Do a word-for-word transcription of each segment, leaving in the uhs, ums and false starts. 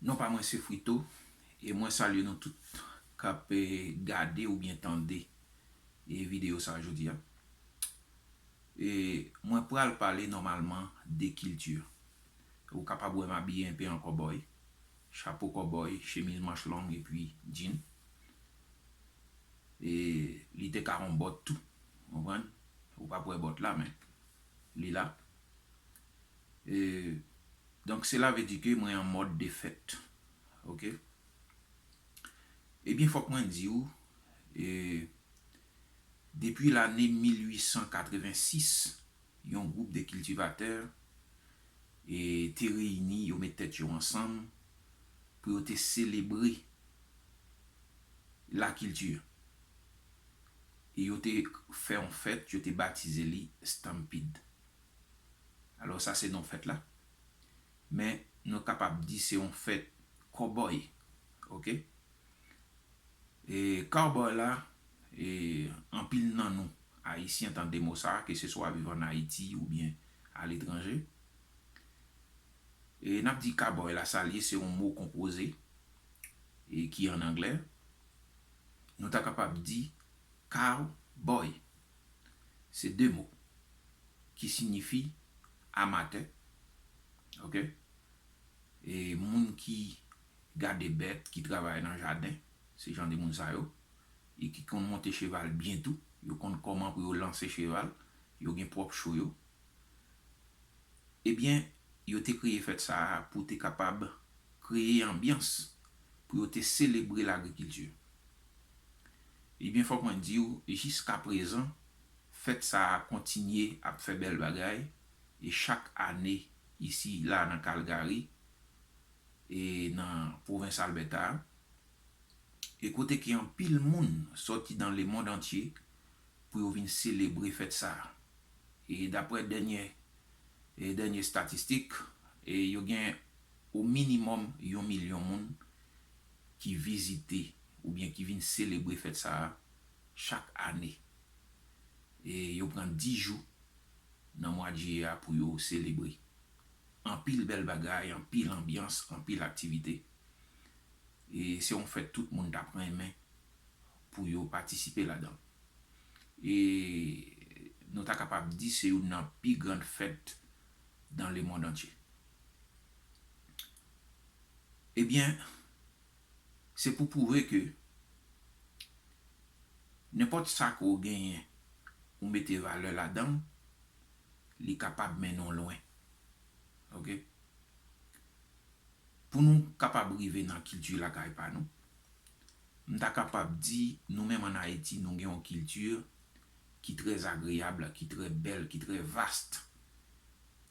Non pa mwen se Frito, e mwen salye nou tout k ap, eh, gade oubyen tande, eh, videyo sa a jodi a. E mwen pral pale nòmalman de kilti. Ou kapab wè m abiye enpe an kòbòy, chapo kòbòy, chemiz manch long epi djin. E li te ka yon bòt tou, ou konprann? Ou p ap wè bòt la, men li la. E, donk, cela veut dire que mwen an mòd de fèt. Oke? Ebyen, fòk mwen di w, e, depi lane mil uit san katrevensis, yon gwoup de kiltivatè, e, te reyini, yo met tèt yo ansanm pou yo te selebre lakilti. E yo te fè yon fèt, yo te batize li Stampede. Alò, sa se non fèt la. Men, nou kapab di se yon fèt kòbòy. Oke? E kòbòy la, e anpil nan nou, Ayisyen, tande mo sa a, keseswa viv ann Ayiti oubyen aletranje. E n ap di kòbòy la, sa l ye, se yon mo konpoze, e ki ann anglè. Nou ta kapab di cowboy. Se de mo ki siyifi amatè, oke? E moun ki gade bèt, ki travay nan jaden, se jan de moun sa yo, e ki konn monte cheval byen tou, yo konn kòman pou yo lanse cheval, yo gen pwòp cho yo. Ebyen, yo te kreye fèt sa a pou te kapab kreye anbyans, pou yo te selebre lagrikilti. Ebyen, fòk mwen di w, jiskaprezan, fèt sa a kontinye ap fè bèl bagay, e chak ane, isi la nan Calgary, e nan pwovens Alberta a, e kote ke anpil moun sòti dans le monde entier pou yo vin selebre fèt sa a. E daprè dènye, e dènye estatistik, e yo gen o minimòm yon milyon moun ki vizite oubyen ki vin selebre fèt sa a chak ane. E yo pran dis jou nan mwa jiyè a pou yo selebre. Anpil bèl bagay, anpil anbyans, anpil aktivite. E se yon fèt tout moun t ap renmen pou yo patisipe ladan. E nou ta kapab di se youn nan pi grann fèt dans le monde entier. Ebyen, se pou pwouve ke nenpòt sa ke w genyen, ou mete valè ladan l, li kapab mennen w lwen. Oke? Pou nou kapab rive nan kilti lakay pa nou, m ta kapab di, nou menm ann Ayiti, nou gen yon kilti ki trè agreyab, ki trè bèl, ki trè vast.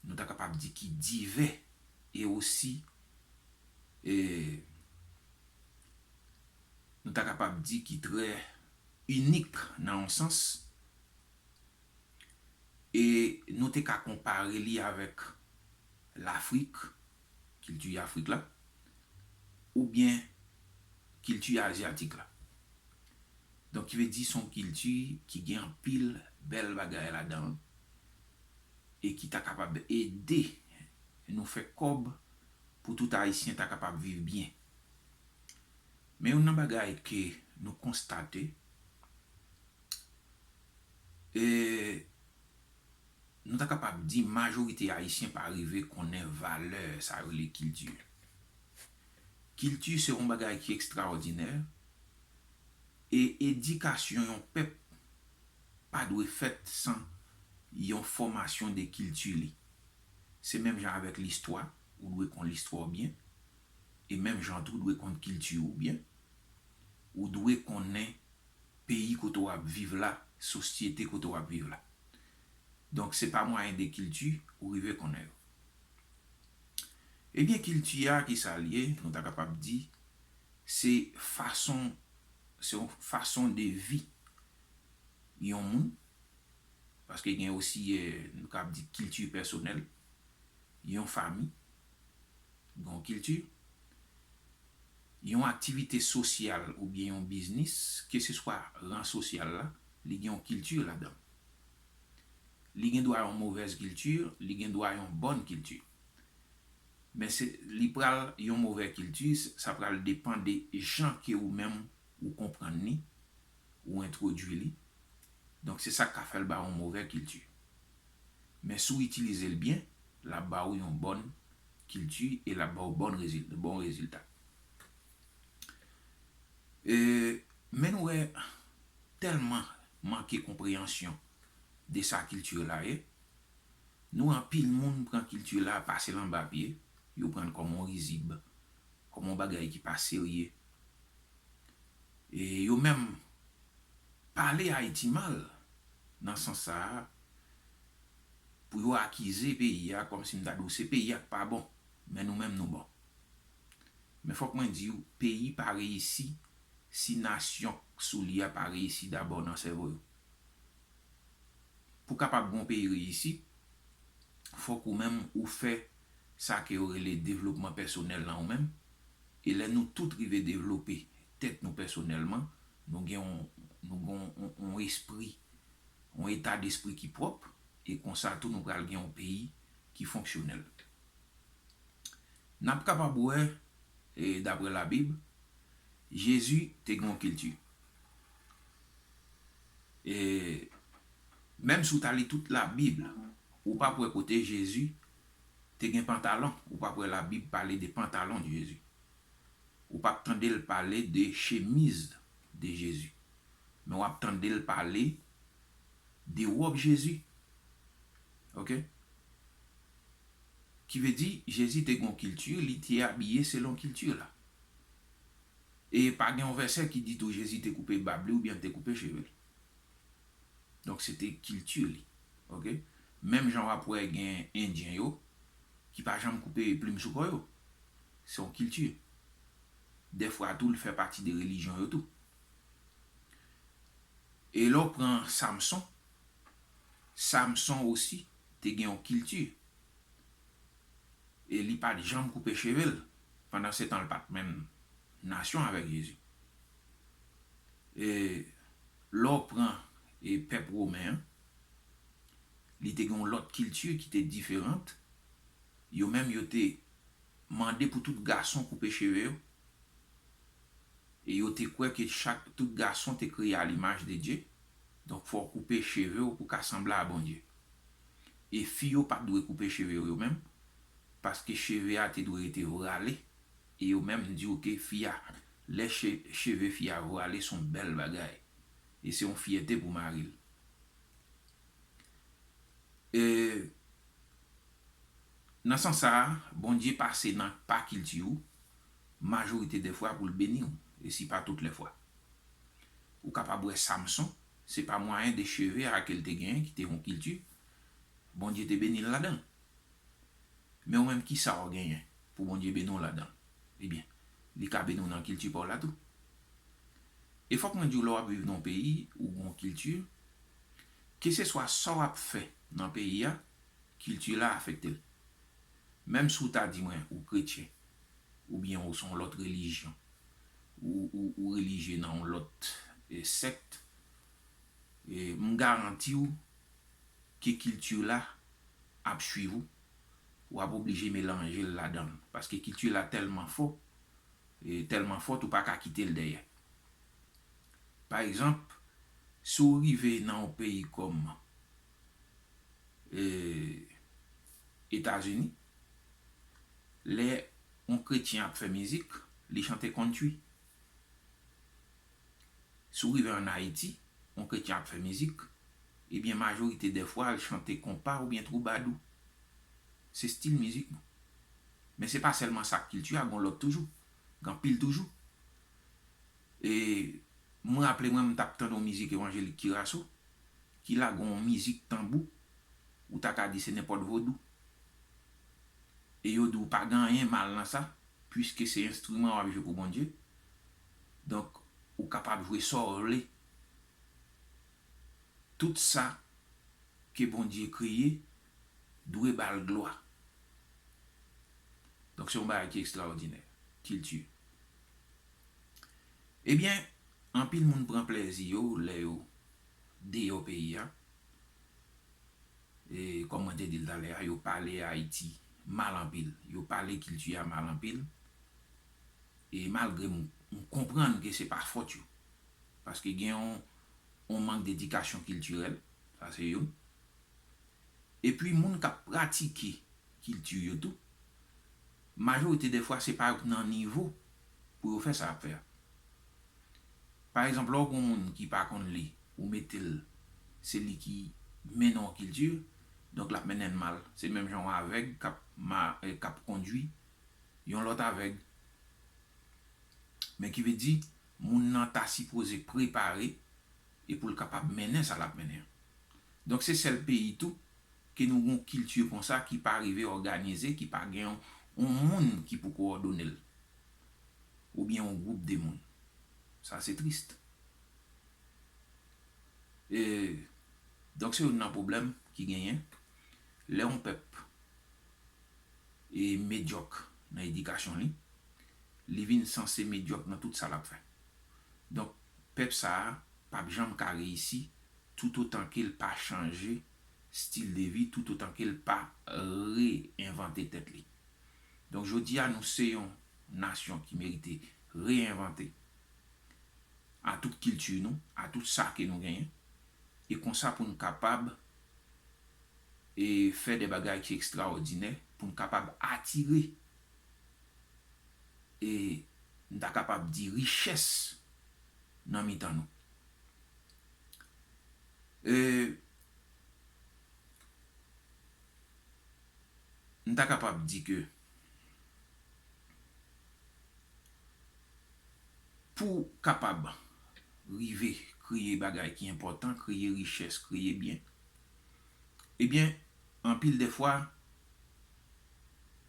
Nou ta kapab di ki divè e osi, e, nou ta kapab di ki trè inik nan yon sans. E nou te ka konpare li avèk Lafrik, kilti Afrik la, oubyen kilti azyatik la. Donk, ki vle di se yon kilti ki gen anpil bèl bagay ladan l e ki ta kapab ede nou fè kòb pou tout Ayisyen ta kapab viv byen. Men youn nan bagay ke nou konstate, e nou ta kapab di majorite Ayisyen pa rive konnen valè sa yo rele kilti. Kilti se yon bagay ki ekstraòdinè, e edikasyon yon pèp pa dwe fèt san yon fòmasyon de kilti li. Se menm jan avèk listwa, ou dwe konn listwa w byen, e menm jan tou ou dwe konn kilti w byen, ou dwe konnen peyi kote w ap viv la, sosyete kote w ap viv la. Donk, se pa mwayen de kilti ou rive konnen yo. Ebyen, kilti a, ki sa l ye, nou ta kapab di, se fason, se yon fason de vi yon moun, paske gen osi, eh, nou kapab di kilti pèsonèl, yon fanmi, gen yon kilti, yon aktivite sosyal oubyen yon biznis, keseswa ran sosyal la, li gen yon kilti ladan l. Li gen dwa yon movèz kilti, li gen dwa yon bòn kilti. Men se, li pral yon movè kilti, sa pral depann de jan ke ou menm ou konprann li, ou entwodui li. Donk se sa k ka fè l ba yon movè kilti. Men si w itilize l byen, l ap ba ou yon bòn kilti e l ap ba ou bòn rezil-, bon rezilta. E, men nou wè, tèlman manke konpreyansyon de sa kilti la ye, nou anpil moun pran kilti la pase l anba pye, yo pran l kòm yon rizib, kòm yon bagay ki pa serye. E yo menm pale Ayiti mal nan sans sa a, pou yo akize peyi a kòmsi m ta di w se peyi a k pa bon, men nou menm nou bon. Men fòk mwen di w, peyi pa reyisi si nasyon k sou li a pa reyisi dabò nan sèvo yo. Pou kapab gon peyi reyisi, fòk ou menm ou fè sa ke yo rele devlopman pèsonèl lan ou menm. E lè nou tout rive devlope tèt nou pèsonèlman, nou gen yon, nou gen yon, yon, yon espri, yon eta despri ki pwòp, e konsa tou nou pral gen yon peyi ki fonksyonèl. N ap kapab wè, e, daprè Labib, Jezi te gen yon kilti. E menm si w ta li tout Labib, ou p ap wè kote Jezi te gen pantalon, ou p ap wè Labib pale de pantalon de Jezi. Ou p ap tande l pale de chemiz de Jezi. Men w ap tande l pale de wòb Jezi. Oke? Ki vle di, Jezi te gen yon kilti, li te abiye selon kilti la. E pa gen yon vèsè ki di tou Jezi te koupe bab li oubyen l te koupe cheve l. Donk, se te kilti li. Oke? Menm jan w ap wè gen Endyen yo ki pa janm koupe plim sou kò yo. Se yon kilti. Dèfwa tou, l fè pati de relijyon yo tou. E lè w pran Samson, Samson osi te gen yon kilti. E li pa t janm koupe cheve l. Pandan se tan, l pa t menm nasyon avèk Jezi. E lè w pran, e, pèp women an, li te gen yon lòt kilti ki te diferan. Yo menm, yo te mande pou tout gason koupe cheve yo. E yo te kwè ke chak, tout gason te kreye a limaj de Dye. Donk, fò w koupe cheve w pou ka sanble a Bondye. E fi yo pa t dwe koupe cheve yo, yo menm, paske cheve a te dwe rete vrale. E yo menm di w ke fi a, lè che-, cheve fi a vrale, se yon bèl bagay. E se yon fyète pou mari l. E nan sans sa a, Bondye pase nan pa kilti w, majorite dè fwa pou l beni w, e si pa tout lè fwa. Ou kapab wè Samson, se pa mwayen de cheve a ke l te genyen ki te yon kilti, Bondye te beni l ladan l. Men ou menm, kisa w genyen pou Bondye beni w ladan l? Ebyen, li ka beni w nan kilti pa w la tou. E fòk mwen di w, lè w ap viv nan yon peyi ou gon kilti, keseswa sa w ap fè nan peyi a, kilti la afekte l. Menm si w ta di mwen ou kretyen, oubyen ou se yon lòt relijyon, ou, ou, ou relijye nan yon lòt, e, sèkt, e, m garanti w ke kilti la ap swiv ou, w ap oblije melanje l ladan l. Paske kilti la tèlman fò, e, tèlman fòt, ou pa ka kite l dèyè. Pa egzanp, si w rive nan yon peyi kòm, e, Etazini, lè yon kretyen ap fè mizik, li chante country. Si w rive ann Ayiti, yon kretyen ap fè mizik, ebyen, majorite dè fwa, l chante konpa oubyen twoubadou. Se estil mizik nou. Men se pa sèlman sa k kilti a, gon lòt toujou. Gen anpil toujou. E mwen raple mwen, m t ap tande yon mizik evanjelik Kiraso, ki lage yon mizik tanbou, ou ta ka di se nenpòt vodou. E yo di w pa gen anyen mal nan sa, piske se enstriman w ap jwe pou Bondye. Donk, ou kapab jwe sa w vle. Tout sa ke Bondye kreye dwe ba l glwa. Donk, se yon bagay ki ekstraòdinè. Kilti. Ebyen, anpil moun pran plèzi yo lè yo deyò peyi a. E, kòm mwen te di l talè a, yo pale Ayiti mal anpil. Yo pale kilti a mal anpil. E malgre m, m konprann ke se pa fòt yo. Paske gen yon, yon mank dedikasyon kiltirèl, sa se youn. Epi moun k ap pratike kilti yo tou, majorite dè fwa se pa yo k nan nivo pou yo fè sa y ap fè a. Pa egzanp, lè w gen yon moun ki pa konn li, ou mete l, se li ki mennen yon kilti, donk l ap mennen l mal. Se menm jan yon avèg k ap ma-, eh, k ap kondui yon lòt avèg. Men ki vle di, moun nan ta sipoze prepare e pou l kapab mennen sa l ap mennen an. Donk se sèl peyi tou ke nou gen yon kilti konsa ki pa rive òganize, ki pa gen yon, yon moun ki pou kowòdone l, oubyen yon gwoup de moun. Sa se tris. E, donk se youn nan pwoblèm ki genyen lè yon pèp e medyòk nan edikasyon li, li vin sanse medyòk nan tout sa l ap fè. Donk, pèp sa a p ap janm ka reyisi toutotan ke l pa chanje stil de vi, toutotan ke l pa reyenvante tèt li. Donk, jodi a, nou se yon nasyon ki merite reyenvante a tout kilti nou, a tout sa ke nou genyen, e konsa pou n kapab e fè de bagay ki ekstraòdinè, pou n kapab atire, e n ta kapab di, richès nan mitan nou. E n ta kapab di ke pou w kapab rive kreye bagay ki enpòtan, kreye richès, kreye byen, ebyen, anpil de fwa,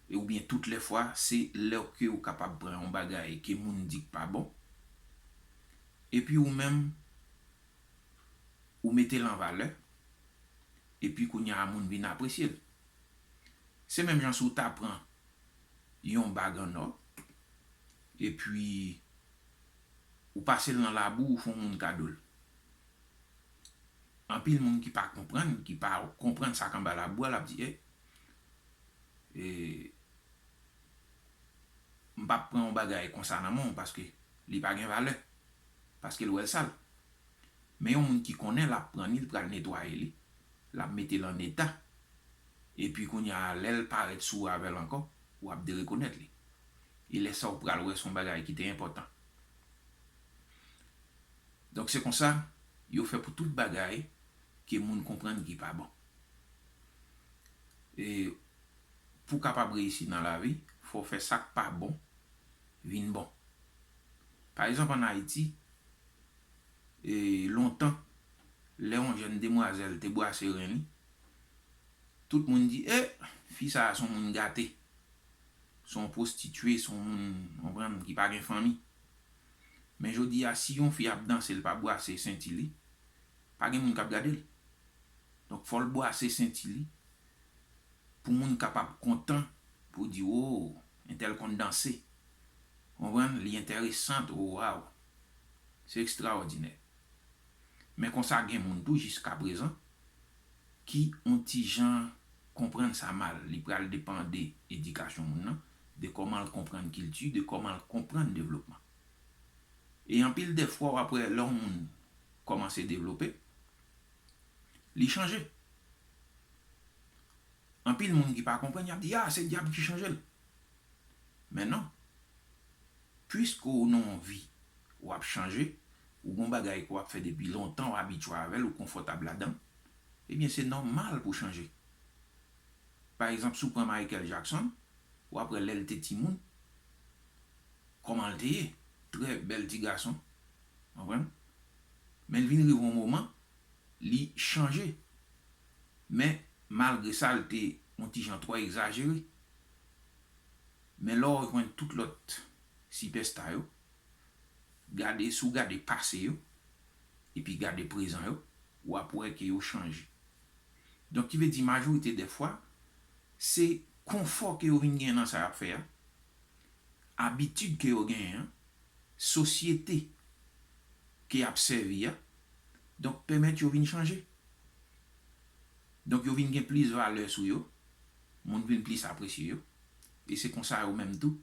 e oubyen tout lè fwa, se lè ke w kapab pran yon bagay ke moun di k pa bon, epi ou menm, ou mete l an valè, epi kounye a moun vin apresye l. Se menm jan si w ta pran yon bag an nò, epi ou pase l nan labou, ou fè yon moun kado l. Anpil moun ki pa konprann, ki pa konprann sa k anba labou a, l ap di, e, e, m p ap pran yon bagay konsa nan men w paske li pa gen valè, paske l wè l sal. Men yon moun ki konnen, l ap pran li, l pral netwaye li, l ap mete l an eta. Epi kounye a, lè l parèt sou ou avè l ankò, w ap derekonèt li. E lè sa, w pral wè se yon bagay ki te enpòtan. Donk, se konsa, yo fè pou tout bagay ke moun konprann ki pa bon. E pou w kapab reyisi nan lavi, fò w fè sa k pa bon vin bon. Pa egzanp, ann Ayiti, e, lontan, lè yon jèn demwazèl te bwase ren li, tout moun di, e, fi sa a se yon moun gate, se yon pwostitye, se yon moun, w konprann, ki pa gen fanmi. Men jodi a, si yon fi ap danse, l pa bwase senti li, pa gen moun k ap gade l. Donk, fò l bwase senti li pou moun kapab kontan, pou di, o, entèl konn danse. Konprann? Li enteresan, o, waw. Se ekstraòdinè. Men konsa, gen moun tou, jiskaprezan, ki on ti jan konprann sa mal. Li pral depann de edikasyon moun nan, de kòman l konprann kilti, de kòman l konprann devlopman. E anpil de fwa, w ap wè lè yon moun kòmanse devlope, li chanje. Anpil moun ki pa konprann, y ap di, a, se dyab ki chanje l. Men non. Piske w nan yon vi, w ap chanje, ou gon bagay ke w ap fè depi lontan, w abitye avè l, ou konfòtab ladan l, ebyen, se nòmal pou w chanje. Pa egzanp, si w pran Michael Jackson, w ap wè lè l te timoun, kòman l te ye, trè bèl ti gason, konprann? Men l vin rive yon moman, li chanje. Men, malgre sa, l te yon ti jan twò egzajere. Men lè w jwenn tout lòt sipèsta yo, gade, si w gade pase yo, epi gade prezan yo, w ap wè ke yo chanje. Donk, ki vle di majorite dè fwa, se konfò ke yo vin gen nan sa y ap fè a, abitid ke yo genyen an, sosyete ke y ap sèvi a, donk, pèmèt yo vin chanje. Donk, yo vin gen plis valè sou yo, Moun vin plis apresye yo. E se konsa yo menm tou,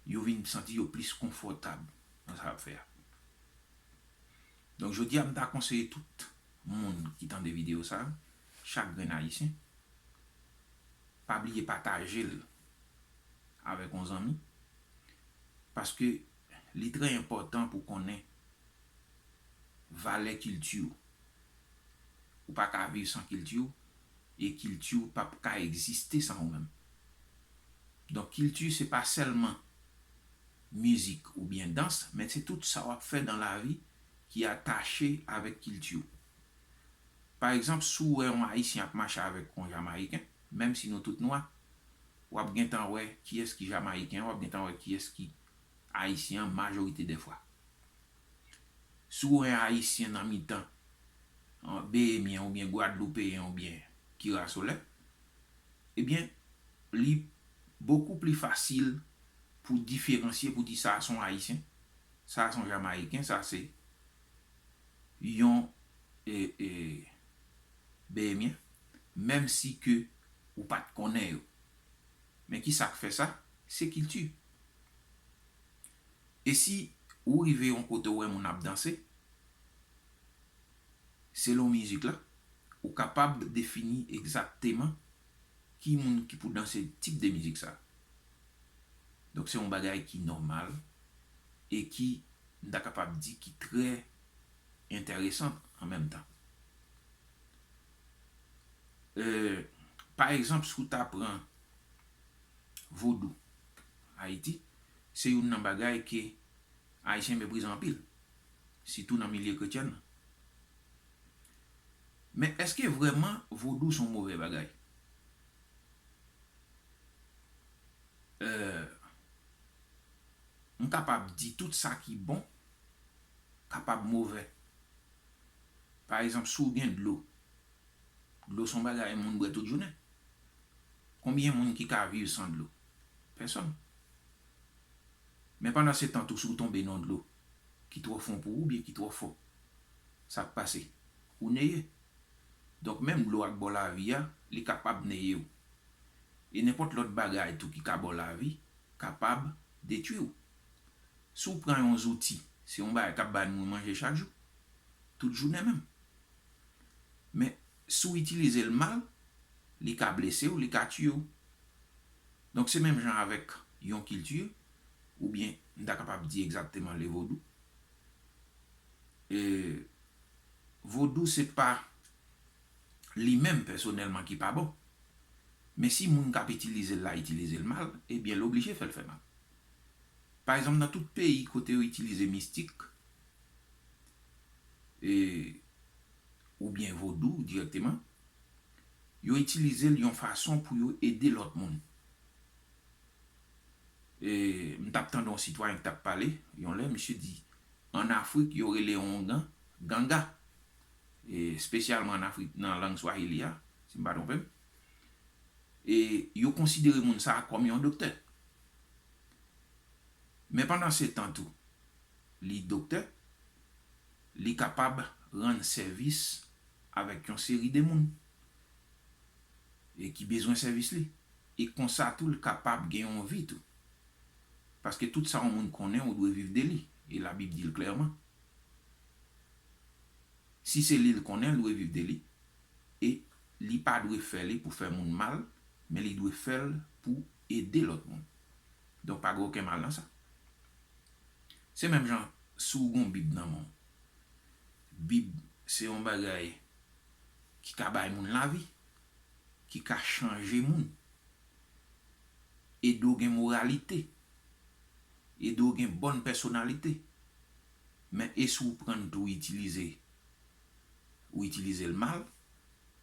yo vin santi yo plis konfòtab nan sa y ap fè a. Donk, jodi a, m ta konseye tout moun ki tande videyo sa a, chak grenn Ayisyen, pa bliye pataje l avèk yon zanmi, paske li trè enpòtan pou konnen valè kilti w. Ou pa ka viv san kilti w, e kilti w p ap ka egziste san ou menm. Donk, kilti se pa sèlman mizik oubyen dans, men se tout sa w ap fè nan lavi ki atache avèk kilti w. Pa egzanp, si w wè yon Ayisyen ap mache avèk yon Jamayiken, menm si nou tout nwa, w ap gentan wè kiyès ki Jamayiken, w ap gentan wè kiyès ki Ayisyen an majorite dè fwa. Si w wè Ayisyen nan mitan, an, Behemyen oubyen Gwadloupeyen oubyen Kirasolè, ebyen, li bokou pli fasil pou diferansye, pou di sa a se yon Ayisyen, sa a se yon Jamayiken, sa a se yon, e, e, Behemyen, menm si ke ou pa t konnen yo. Men ki sa k fè sa? Se kilti. E si ou rive yon kote ou wè moun ap danse, selon mizik la, ou kapab defini egzakteman ki moun ki pou danse tip de mizik sa. Donk, se yon bagay ki nòmal e ki, m ta kapab di, ki trè enteresan an menm tan. E, pa egzanp, si w ta pran vodou Ayiti, se youn nan bagay ke Ayisyen meprize anpil, sitou nan milye kretyen nan. Men èske vrèman vodou se yon move bagay? E, m kapab di tout sa ki bon kapab move. Pa egzanp, si w gen dlo, dlo se yon bagay moun bwè tout jounen. Konbyen moun ki ka viv san dlo? Pèsòn. Men pandan se tan tou, si w tonbe nan dlo ki twò fon pou ou oubyen ki twò fò, sa k pase? Ou neye. Donk, menm dlo a k ba w lavi a, li kapab neye w. E nenpòt lòt bagay tou ki ka ba w lavi kapab detwi w. Si w pran yon zouti, se yon bagay k ap bay moun manje chak jou, tout jounen menm. Men, si w itilize l mal, li ka blese w, li ka tiye w. Donk, se menm jan avèk yon kilti, oubyen m ta kapab di egzakteman le vodou. E, vodou se pa li menm pèsonèlman ki pa bon. Men si moun k ap itilize l la itilize l mal, ebyen, l oblije fè l fè mal. Pa egzanp, nan tout peyi kote yo itilize mistik, e, oubyen vodou dirèkteman, yo itilize l yon fason pou yo ede lòt moun. E, m t ap tande yon sitwayen ki t ap pale, yon lè, misye di, ann Afrik, yo rele yon oungan ganga. E, espesyalman ann Afrik, nan lang swahili a, si m pa twonpe m. E, yo konsidere moun sa a kòm yon doktè. Men pandan se tan tou, li doktè, li kapab rann sèvis avèk yon seri de moun e ki bezwen sèvis li. E konsa tou, l kapab gen yon vi tou. Paske tout sa yon moun konnen, ou dwe viv de li. E Labib di l klèman. Si se li l konnen, l dwe viv de li. E li pa dwe fè li pou fè moun mal, men li dwe fè l pou ede lòt moun. Donk, pa gen okenn mal nan sa. Se menm jan, si w gen yon Bib nan men w. Bib, se yon bagay ki ka bay moun lavi, ki ka chanje moun, ede w gen moralite, ede w gen bòn pèsonalite. Men e si w pran l tou itilize, ou itilize l mal,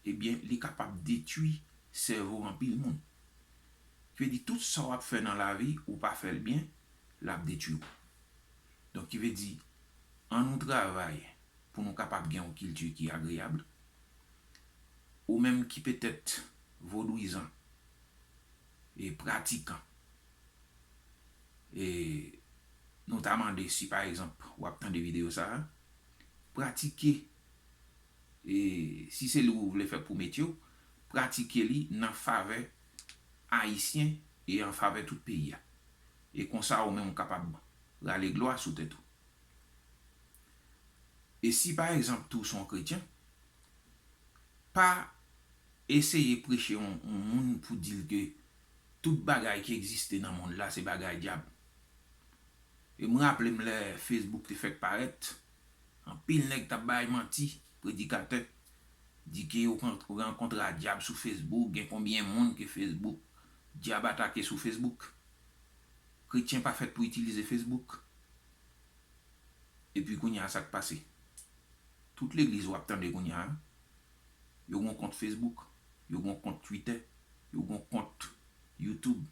ebyen, li kapab detwi sèvo anpil moun. Ki vle di, tout sa w ap fè nan lavi, ou pa fè l byen, l ap detwi w. Donk, ki vle di, ann nou travay pou nou kapab gen yon kilti ki agreyab. Ou menm ki petèt vodouyizan e pratikan, e nou ta mande si, pa egzanp, w ap tande videyo sa a, pratike, e si se li ou vle fè pou metye w, pratike li nan favè ayisyen e an favè tout peyi a. E konsa ou menm ou kapab rale glwa sou tèt ou. E si pa egzanp tou w se yon kretyen, pa eseye preche yon, yon moun pou di l ke tout bagay ki egziste nan mond la se bagay dyab. E m raple m lè Facebook te fèk parèt, anpil nèg t ap bay manti, predikatè, di ke yo rankontre a dyab sou Facebook, gen konbyen moun ke Facebook, dyab atake sou Facebook. Kretyen pa fèt pou itilize Facebook. Epi kounye a sa k pase? Tout legliz w ap tande kounye a, yo gen kont Facebook, yo gen kont Twitter, yo gen kont YouTube.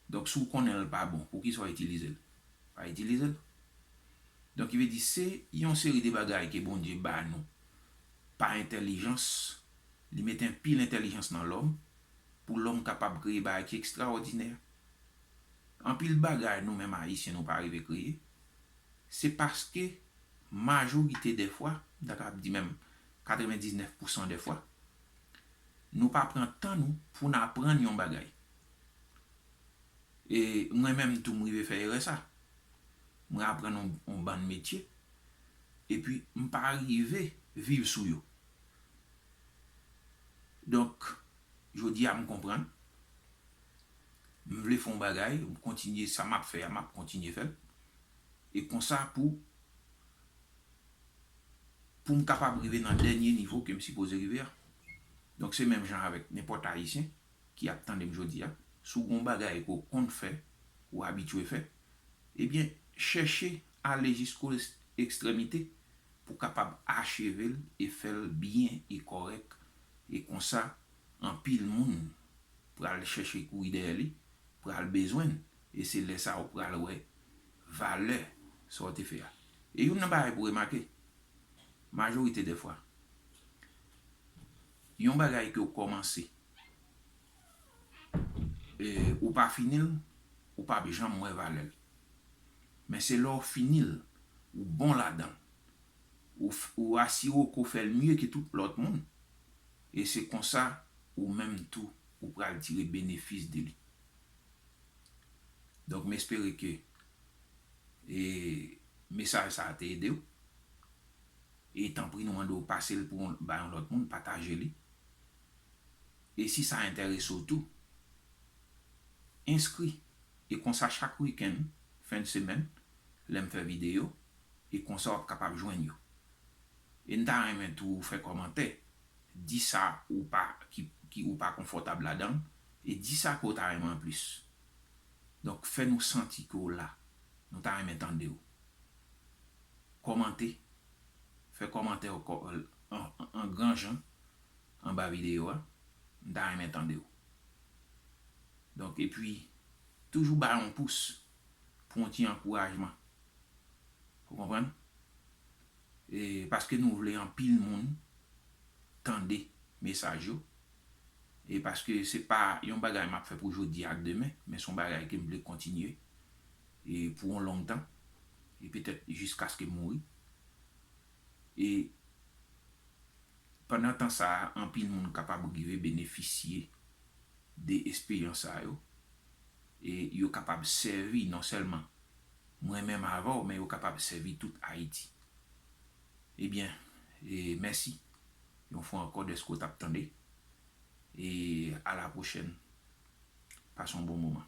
Donk si w konnen l pa bon, poukisa w itilize l? Pa itilize l. Donk ki vle di se yon seri de bagay ke Bondye ba nou pa entèlijans, li mete anpil entèlijans nan lòm pou lòm kapab kreye bagay ki ekstraòdinè. Anpil bagay nou menm ayisyen nou pa rive kreye, se paske majorite dè fwa, m ta kapab di menm katrevendiznèf pousan dè fwa, nou pa pran tan nou pou n aprann yon bagay. E mwen menm tou m rive fè erè sa. Mwen aprann yon, yon bann metye, epi m pa rive viv sou yo. Donk, jodi a m konprann, m vle fè yon bagay, m kontinye sa m ap fè a, m ap kontinye fè l. E konsa pou, pou m kapab rive nan dènye nivo ke m sipoze rive a. Donk se menm jan avèk nenpòt ayisyen ki ap tande m jodi a. Si w gen yon bagay ke w konn fè, ou abitye fè, ebyen, chèche ale jisko ekstrèmite pou w kapab acheve l e fè l byen e kòrèk. E konsa, anpil moun pral chèche kouri dèyè li, pral bezwen l, e se lè sa a ou pral wè valè sa w te fè a. E youn nan bagay pou w remake, majorite dè fwa, yon bagay ke w kòmanse, e ou pa fini l, ou p ap janm wè valè l. Men se lè w fini l, ou bon ladan l, ou, ou asire w ke w fè l mye ke tout lòt moun, e se konsa ou menm tou ou pral tire benefis de li. Donk m espere ke e, mesaj sa a te ede w. E tanpri nou mande w pase l pou yon, bay yon lòt moun, pataje li. E si sa enterese w tou, enskri. E konsa chak wikenn, fen de semèn, lè m fè videyo, e konsa w ap kapab jwenn yo. E m ta renmen tou ou fè kòmantè, di sa ou pa, ki, ki ou pa konfòtab ladan l, e di sa ke w ta renmen anplis. Donk fè nou santi ke w la. Nou ta renmen tande w. Kòmante, fè kòmantè w kò, an, an, an gran jan anba videyo a. M ta renmen tande w. Donk, epi, toujou bay yon pous pou yon ti ankourajman. Ou konprann? E paske nou vle anpil moun tande mesaj yo. E paske se pa yon bagay m ap fè pou jodi a ak demen, men se yon bagay ke m vle kontinye e pou yon long tan, e petèt jiskaske m mouri. E pandan tan sa a, anpil moun kapab rive benefisye de esperyans sa yo, e yo kapab sèvi non sèlman mwen menm avè w, men yo kapab sèvi tout Ayiti. Ebyen, e mèsi yon fwa ankò dèske w t ap tande, e a la pwochèn. Pase yon bon moman.